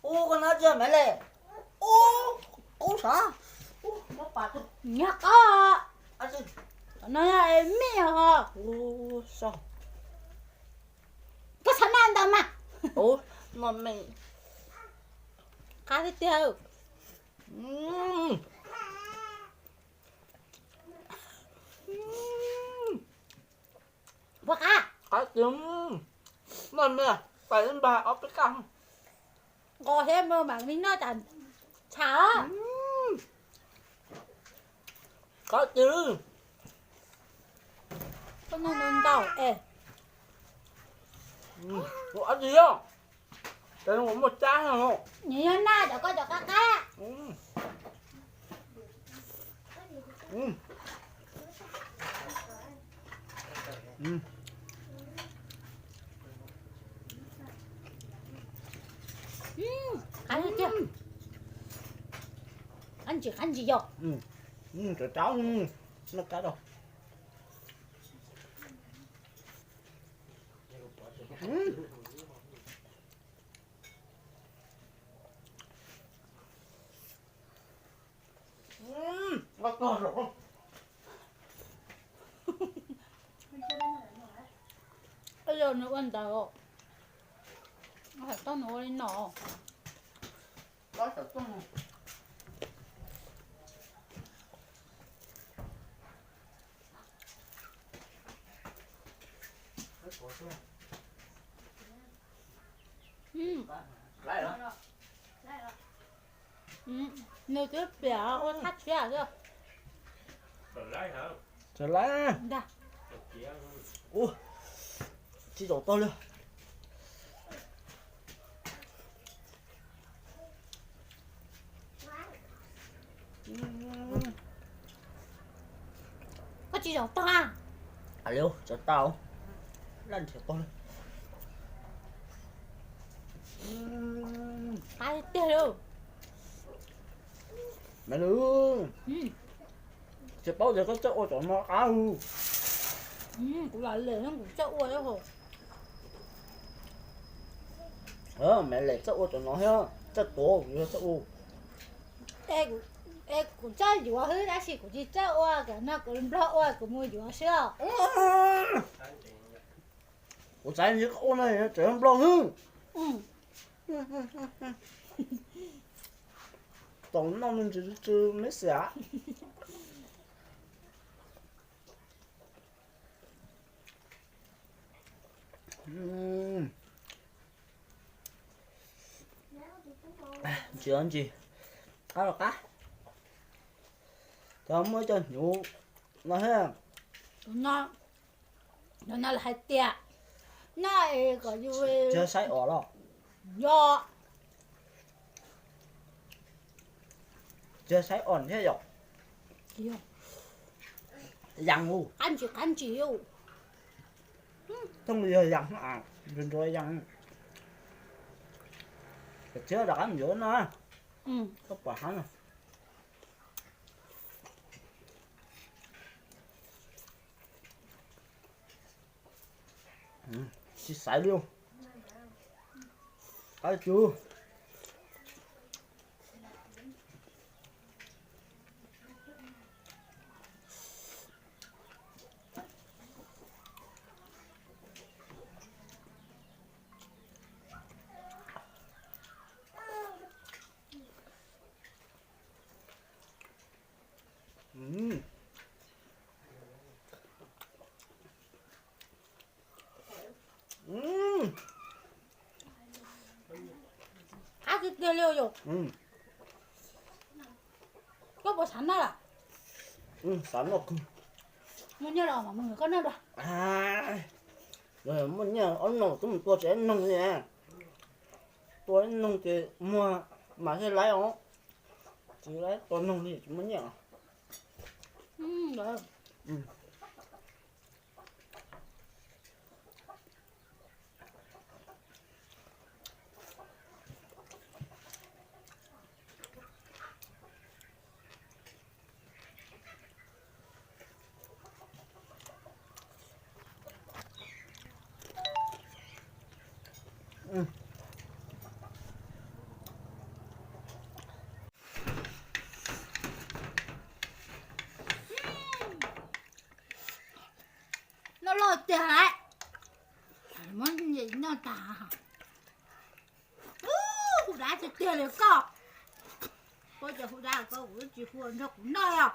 Ub, koj noj tsis me le. Ub, qub sav. Nyob qab. No me ho. Koj xav noj ntawd mas. Noj me. Qab tiag tiag. Puas qab? Qab tiag. Noj me, pais ib npag ob peb kaj. Nqos thiab mas li noj tas tsham. Qab tiag. Koj noj ntau ntau es. Ua dab tsi os? Ces ua muaj cab no. Nws yog naj cov koj cov qab qab. Qab tiag. Qab ntsis qab ntsis yog. Cov cab, noj cab rau. Ib zaug nws ua ntawd, thaum toj nws ua li no. Nws twb piam ua thaj tshiab xwb. Tsis laib. Ua, tsis zaum tag li. Koj tsis zaum tag. Tsis tau. Laj nrhiav tag li. Qab tiag li. Me lwm, tsis paub tias koj txawj ua cov no qab. Kuv lam lem kuv txawj ua. Me lem txawj ua cov no thiab, txawj tuav, kuv yog txawj ua. Es kuv txawj yuav xwb tab sis kuv tsis txawj ua, cov no kuv nplog ua kuv mus yuav xwb os. Kuv xav nrhiav qhov ua no tseem yog nplog xwb. Tau noj me ntsis tsw me xwb. Ntsis ntsis, qab los qab. Cov muaj cov hnyuv no thiab. Tus no, tus no lawv hais tias noj es kom yus, tsis yog saib os los? Yog. Tsis yog saib os thiab yom? Yog. Yas u. Qab ntsis qab ntsis u. Thooj li yog yas, nrov nrov yas. Thiab rov qab mus yuav no. Koj pom hab no. Tsis xaiv li. Qab tsuv. Qab tiag tiag li yom. Koj puas xav noj lawm? Xav noj kawg. Muaj nyiaj los mam mus nrog koj noj dua. Muaj nyiaj ob noog twb mus tua tsis ib noog li. Tua ib noog ces muag mas thiaj laib os. Tsis laib tua noog li tsis muaj nyiaj os. Loj tiag lawm. Muab noj tag. Hu dab tiag tiag li koj. Koj cov hu dab koj kuv twb tsis hu nrog kuv noj os.